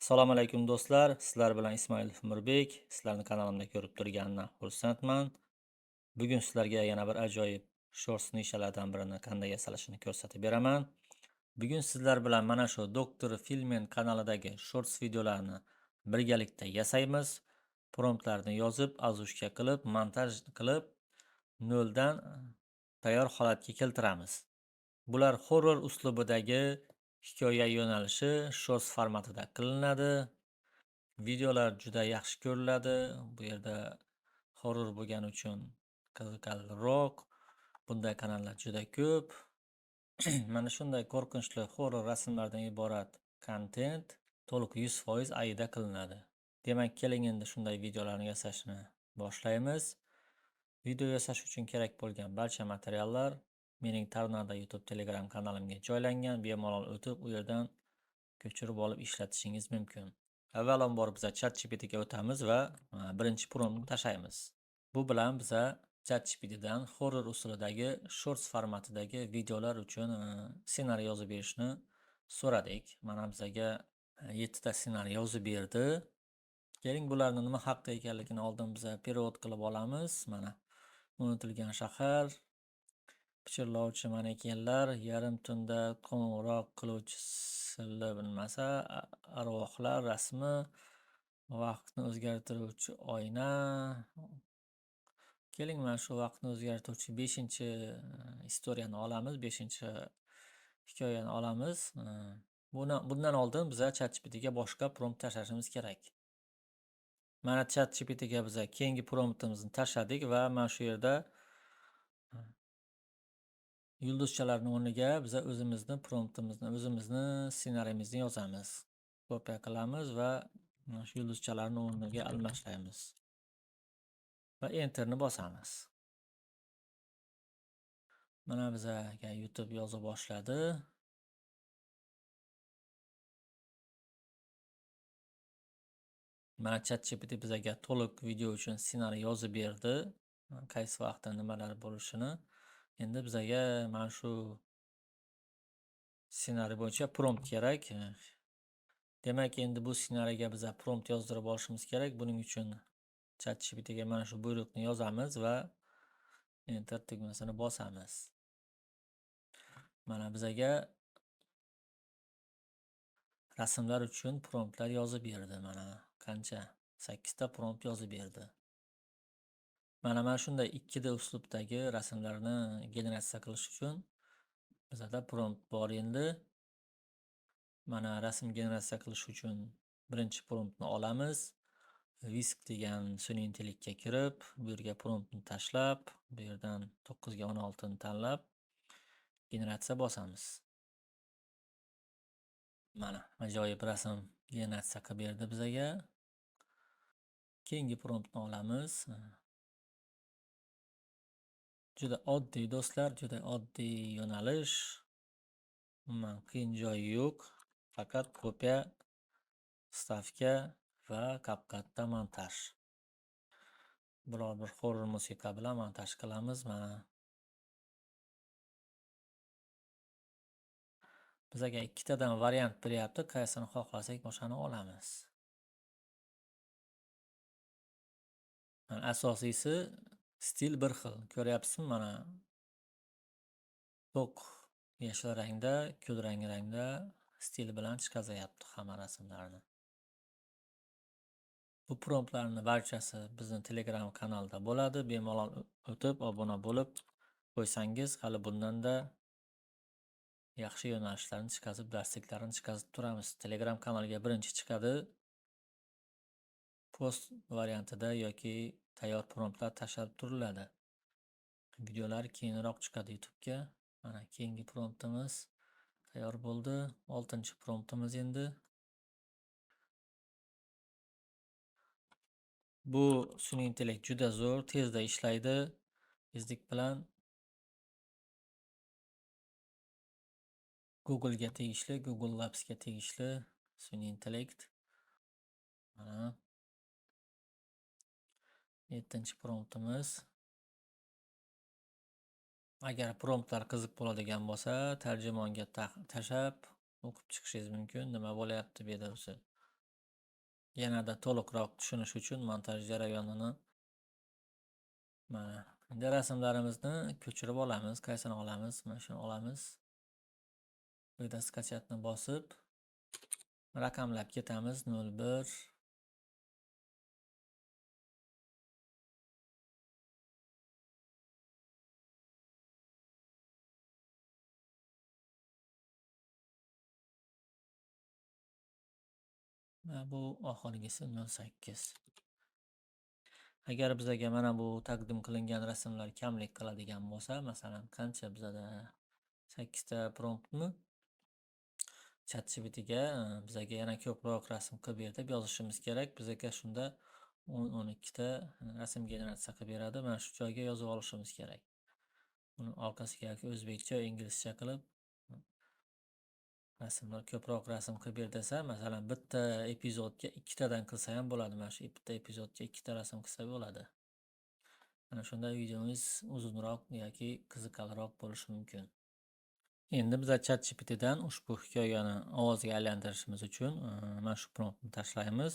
Assalomu alaykum do'stlar, sizlar bilan Ismoilov Mirbek. Sizlarni kanalimda ko'rib turganimdan xursandman. Bugun sizlarga yana bir ajoyib shorts nishalardan birini qanday yasalishini ko'rsatib beraman. Bugun sizlar bilan mana shu Doktor Filmen kanalidagi shorts videolarni birgalikda yasaymiz. Promptlarni yozib, озвучка qilib, montaj qilib, noldan tayyor holatga keltiramiz. Bular horror uslubidagi hikoya yo'nalishi shorts formatida qilinadi. Videolar juda yaxshi ko'riladi. Bu yerda horror bo'lgani uchun qiziqarliroq. Bunday kanallar juda ko'p. Mana shunday qo'rqinchli horror rasmlardan iborat kontent to'liq 100% AIda qilinadi. Demak, keling endi shunday videolarni yasashni boshlaymiz. Video yasash uchun kerak bo'lgan barcha materiallar mening Tornado YouTube Telegram kanalimga joylangan. Bemalol o'tib, u yerdan ko'chirib olib ishlatishingiz mumkin. Avvalambor biza ChatGPTga o'tamiz va birinchi promptni tashlaymiz. Bu bilan biza ChatGPTdan horror usulidagi shorts formatidagi videolar uchun ssenariy yozib berishni so'radik. Mana bizaga 7 ta ssenariy yozib berdi. Keling, bularni nima haqda ekanligini oldin biza перевод qilib olamiz. Mana unutilgan shahar, pichirlovchi manekenlar, yarim tunda qo'ng'iroq qiluvchi sirli bilmasa, arvohlar rasmi, vaqtni o'zgartiruvchi oyna. Keling, mana shu vaqtni o'zgartiruvchi 5-chi istoriyani olamiz, 5-hikoyani olamiz. Bundan oldin biza ChatGPTga boshqa prompt tashlashimiz kerak. Mana ChatGPTga biza keyingi promptimizni tashladik va mana shu yerda yulduzchalarning o'rniga biza o'zimizni promptimizni, o'zimizni ssenariyimizni yozamiz. Kopiya qilamiz va mana shu yulduzchalarning o'rniga almashlaymiz. Va enterni bosamiz. Mana bizaga YouTube yoza boshladi. Mana ChatGPT bizaga to'liq video uchun ssenariy yozib berdi. Qaysi vaqtda nimalar bo'lishini. Endi bizaga mana shu ssenariy bo'yicha prompt kerak. Demak, endi bu ssenariyga biza prompt yozdirib olishimiz kerak. Buning uchun ChatGPTga mana shu buyruqni yozamiz va enter tugmasini bosamiz. Mana bizaga rasmlar uchun promptlar yozib berdi. Mana qancha? 8 ta prompt yozib berdi. Mana shunday 2D uslubdagi rasmlarni generatsiya qilish uchun bizada prompt bor endi. Mana rasm generatsiya qilish uchun birinchi promptni olamiz. Whisk degan sun'iy intellektga kirib, bu yerga promptni tashlab, bu yerdan 9 ga 16 ni tanlab generatsiya bosamiz. Mana ajoyib rasm generatsiya qilib berdi bizaga. Keyingi promptni olamiz. Juda oddiy do'stlar, juda oddiy yo'nalish. Umuman qiyin joyi yo'q. Faqat kopiya, stavka va CapCut'da montaj. Biror bir horror musiqa bilan montaj qilamiz. Mana bizaga ikkitadan variant beryapti. Qaysini xohlasak o'shani olamiz. Mana asosiysi stil bir xil. Ko'ryapsizmi? Mana to'q yashil rangda, kulrang rangda stil bilan chiqazayapti hamma rasmlarni. Bu promptlarning barchasi bizning Telegram kanalda bo'ladi. Bemalol o'tib, obuna bo'lib qo'ysangiz, hali bundan-da yaxshi yo'nalishlarni chiqazib, darsliklarni chiqazib turamiz. Telegram kanaliga birinchi chiqadi. Post variantida yoki tayyor promptlar tashlab turiladi. Videolar keyinroq chiqadi YouTube'ga. Mana keyingi promptimiz tayyor bo'ldi. 6-promptimiz endi. Bu sun'iy intellekt juda zo'r, tezda ishlaydi. Tezlik bilan Google'ga tegishli, Google Labs'ga tegishli sun'iy intellekt. Mana 7-promptimiz. Agar promptlar qiziq bo'ladigan bo'lsa, tarjimonga tashlab o'qib chiqishingiz mumkin. Nima bo'lyapti bu yerda o'zi? Yanada to'liqroq tushunish uchun montaj jarayonini mana endi rasmlarimizni ko'chirib olamiz. Qaysini olamiz? Mana shuni olamiz. Bu yerda skachatni bosib raqamlab ketamiz. 01 va bu oxirgisi 08. Agar bizaga mana bu taqdim qilingan rasmlar kamlik qiladigan bo'lsa, masalan, qancha bizada 8 ta promptmi? ChatGPTga bizaga yana ko'proq rasm qilib ber deb yozishimiz kerak. Bizaga shunda 10-12 ta rasm generatsiya qilib beradi. Mana shu joyga yozib olishimiz kerak. Buni orqasiga yoki o'zbekcha, inglizcha qilib rasmlar ko'proq rasm qilib ber desa, masalan, bitta epizodga ikkitadan qilsa ham bo'ladi. Mana shu bitta epizodga ikkita rasm qilsa bo'ladi. Mana shunda videongiz uzunroq yoki qiziqarliroq bo'lishi mumkin. Endi biz ChatGPTdan ushbu hikoyani ovozga aylantirishimiz uchun mana shu promptni tashlaymiz.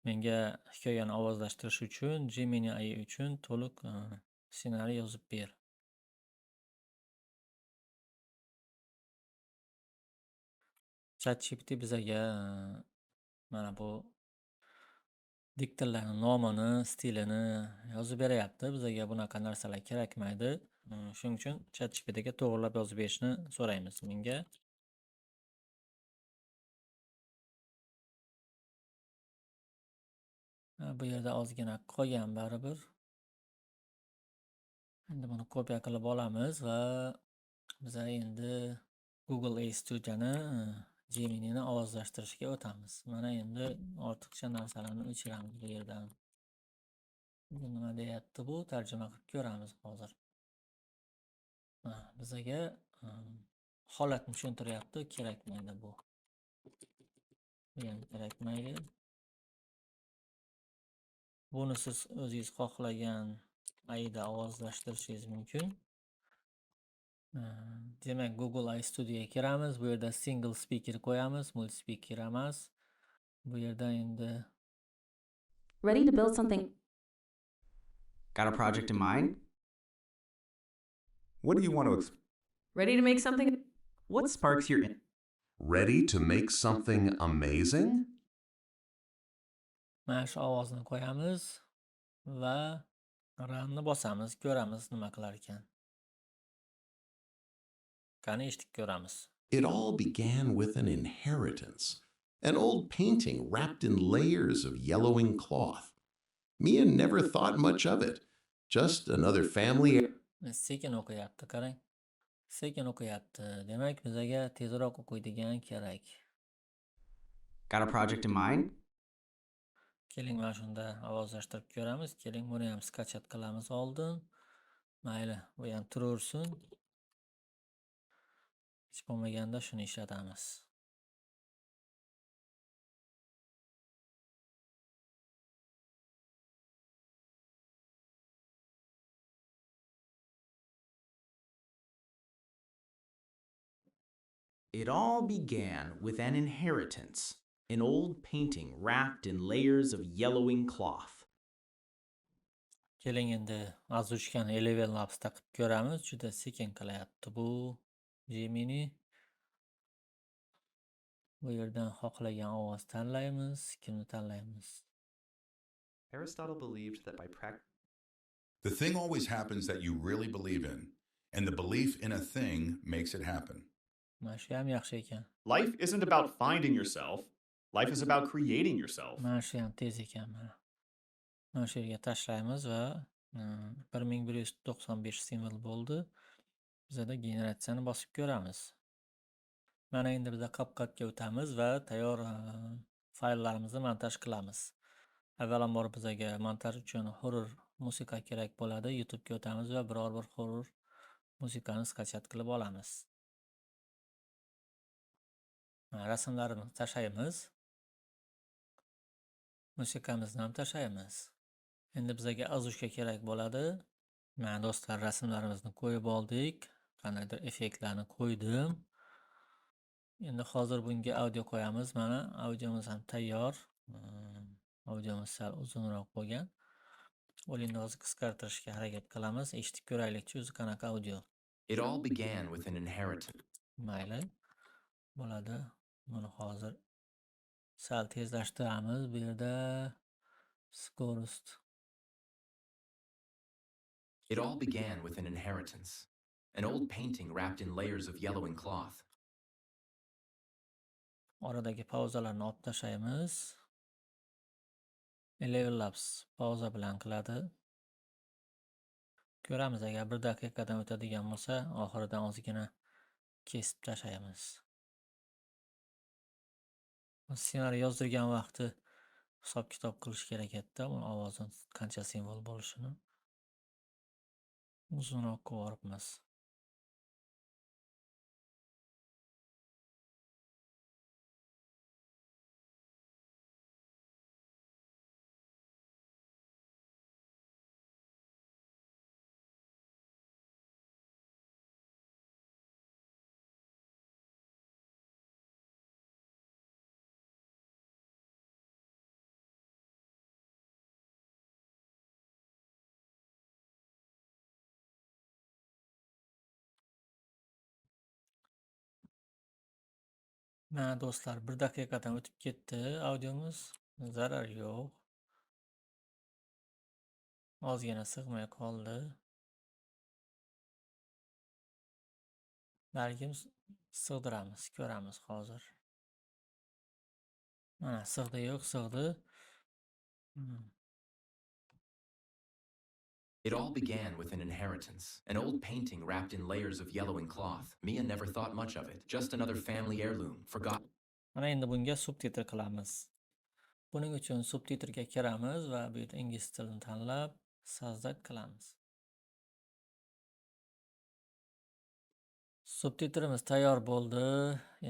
Menga hikoyani ovozlashtirish uchun Gemini AI uchun to'liq ssenariy yozib ber. ChatGPT bizaga mana bu diktorlarning nomini, stilini yozib beryapti. Bizaga bunaqa narsalar kerakmaydi. Shuning uchun ChatGPTga to'g'rilab yozib berishni so'raymiz menga. Bu yerda ozgina qolgan baribir. Endi buni kopiya qilib olamiz va biza endi Google AI Studio'ni Gemini'ni ovozlashtirishga o'tamiz. Mana endi ortiqcha narsalarni o'chiramiz bu yerdan. Bu nima deyapti bu? Tarjima qilib ko'ramiz hozir. Bizaga holatni tushuntiryapti, kerakmaydi bu. Bu ham kerakmaydi. Buni siz o'zingiz xohlagan AIda ovozlashtirishingiz mumkin. Demak, Google AI Studio'ga kiramiz. Bu yerda single speaker qo'yamiz, multi speaker emas. Bu yerda endi Ready to build something Got a project in mind? What do you want to Ready to make something What sparks your Ready to make something amazing? Mana shu ovozni qo'yamiz va runni bosamiz, ko'ramiz nima qilar ekan. Qani eshitib ko'ramiz. It all began with an inheritance, an old painting wrapped in layers of yellowing cloth. Mia never thought much of it, just another family Sekin o'qiyapti, qarang. Sekin o'qiyapti. Demak, bizaga tezroq o'qiydigan kerak. Got a project in mind? Keling, mana shunda ovozlashtirib ko'ramiz. Keling, buni ham skachat qilamiz oldin. Mayli, bu ham turaversin. Hech bo'lmaganda shuni ishlatamiz. It all began with an inheritance, an old painting wrapped in layers of yellowing cloth. Keling, endi озвучка ni Eleven Labs'da qilib ko'ramiz. Juda sekin qilyapti bu Gemini. Bu yerdan xohlagan ovoz tanlaymiz. Kimni tanlaymiz? Aristotle believed that by practicing The thing always happens that you really believe in, and the belief in a thing makes it happen. Mana shu ham yaxshi ekan. Life isn't about finding yourself. Life is about creating yourself. Mana shu ham tez ekan mana. Mana shu yerga tashlaymiz va 1195 simvol bo'ldi. Bizada generatsiyani bosib ko'ramiz. Mana endi biza CapCutga o'tamiz va tayyor fayllarimizni montaj qilamiz. Avvalambor bizaga montaj uchun horror musiqa kerak bo'ladi. YouTube'ga o'tamiz va biror bir horror musiqani skachat qilib olamiz. Mana rasmlarimizni tashlaymiz. Musiqamizni ham tashlaymiz. Endi bizaga озвучка kerak bo'ladi. Mana do'stlar, rasmlarimizni qo'yib oldik. Qandaydir effektlarni qo'ydim. Endi hozir bunga audio qo'yamiz. Mana audiomiz ham tayyor. Audiomiz sal uzunroq bo'lgan. Endi hozir qisqartirishga harakat qilamiz. Eshitib ko'raylikchi, o'zi qanaqa audio. It all began with an inheritance. Mayli. Bo'ladi. Buni hozir sal tezlashtiramiz. Bu yerda скорость. It all began with an inheritance. An old painting wrapped in layers of yellowing cloth. Oradagi pauzalarni olib tashlaymiz. Eleven Labs pauza bilan qiladi. Ko'ramiz, agar 1 daqiqadan o'tadigan bo'lsa, oxiridan ozgina kesib tashlaymiz. Ssenariy yozdirgan vaqti hisob-kitob qilish kerak edi-da, uni ovozini qancha simvol bo'lishini. Uzunroq qilib yuboribmiz. Mana do'stlar, 1 daqiqadan o'tib ketdi audiomiz. Zarar yo'q. Ozgina sig'may qoldi. Balkim sig'diramiz, ko'ramiz hozir. Mana sig'di, yo'q, sig'di. It all began with an inheritance, an old painting wrapped in layers of yellowing cloth. Mia never thought much of it. Just another family heirloom, forgotten. Mana endi bunga subtitr qilamiz. Buning uchun subtitrga kiramiz va bu yerda ingliz tilini tanlab, создать qilamiz. Subtitrimiz tayyor bo'ldi.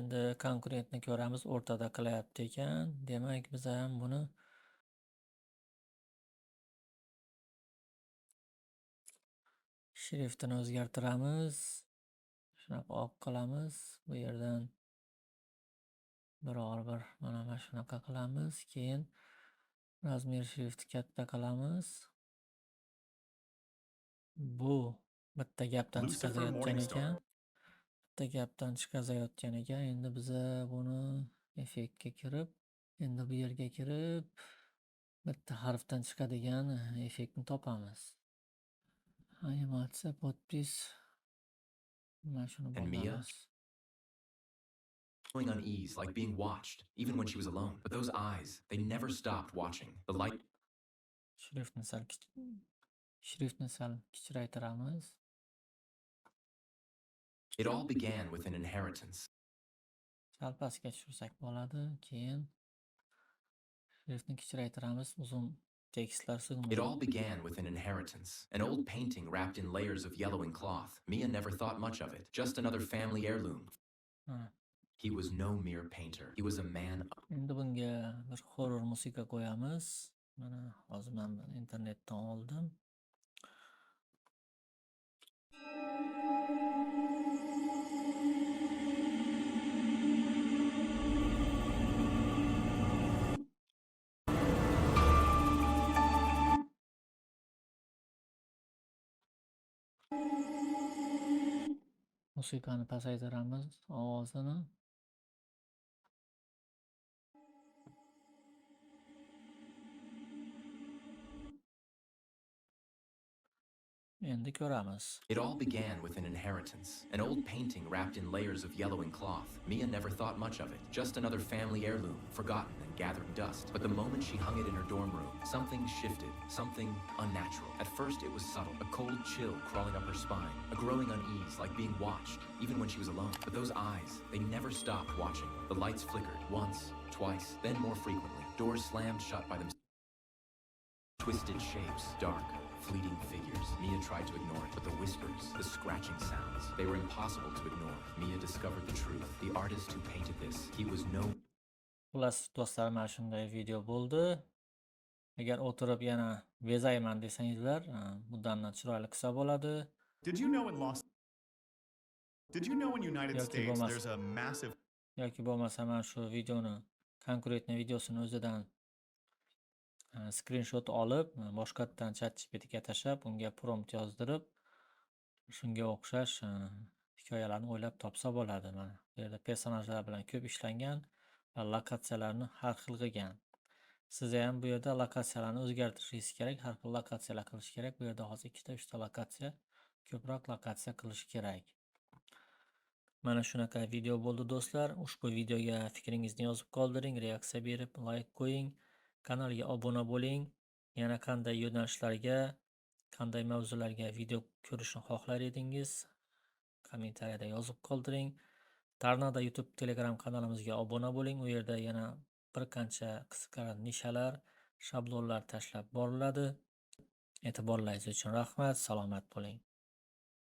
Endi konkurentni ko'ramiz, o'rtada qilyapti ekan. Demak, biz ham buni shriftini o'zgartiramiz. Shunaqa oq qilamiz. Bu yerdan biror bir mana shunaqa qilamiz. Keyin размер shriftni katta qilamiz. Bu bitta gapdan Lucifer chiqazayotgan Morningstar. ekan. Bitta gapdan chiqazayotgan ekan. Endi biza buni effektga kirib, endi bu yerga kirib, bitta harfdan chiqadigan effektni topamiz. Animatsiya, подпись. Mana shuni And Mia? bosamiz. Feeling unease, like being watched, even when she was alone. But those eyes, they never stopped watching. The light Shriftni sal kichraytiramiz. It all began with an inheritance. Sal pastga tushirsak bo'ladi. Keyin shriftni kichraytiramiz, uzun tekstlar sig'maydi. It all began with an inheritance, an old painting wrapped in layers of yellowing cloth. Mia never thought much of it, just another family heirloom. Ha. He was no mere painter. He was a man Endi bunga bir horror musiqa qo'yamiz. Mana hozir men buni internetdan oldim. Musiqani pasaytiramiz ovozini. Endi ko'ramiz. It all began with an inheritance, an old painting wrapped in layers of yellowing cloth. Mia never thought much of it, just another family heirloom, forgotten and gathering dust. But the moment she hung it in her dorm room, something shifted, something unnatural. At first it was subtle, a cold chill crawling up her spine, a growing unease, like being watched, even when she was alone. But those eyes, they never stopped watching. The lights flickered, once, twice, then more frequently. Doors slammed shut by themselves. Twisted shapes, dark, fleeting figures. Mia tried to ignore it, but the whispers, the scratching sounds, they were impossible to ignore. Mia discovered the truth. The artist who painted this, he was no Xullas do'stlar, mana shunday video bo'ldi. Agar o'tirib yana bezayman desangizlar, bundan chiroyli qilsa bo'ladi. Did you know in United Yoki States bo'lmasa there's a massive yoki bo'lmasa mana shu videoni, конкретный videosini o'zidan Skrinshot olib, boshqatdan ChatGPTga tashlab, unga prompt yozdirib, shunga o'xshash hikoyalarni o'ylab topsa bo'ladi. Mana bu yerda personajlar bilan ko'p ishlangan va lokatsiyalarni har xil qilgan. Siz ham bu yerda lokatsiyalarni o'zgartirishingiz kerak, har xil lokatsiyalar qilish kerak. Bu yerda hozir ikkita, uchta lokatsiya, ko'proq lokatsiya qilish kerak. Mana shunaqa video bo'ldi, do'stlar. Ushbu videoga fikringizni yozib qoldiring, reaksiya berib, layk qo'ying, kanalga obuna bo'ling. Yana qanday yo'nalishlarga, qanday mavzularga video ko'rishni xohlar edingiz? Kommentariyada yozib qoldiring. Tornado YouTube Telegram kanalimizga obuna bo'ling. U yerda yana bir qancha qisqa nishalar, shablonlar tashlab boriladi. E'tiborlaringiz uchun rahmat. Salomat bo'ling.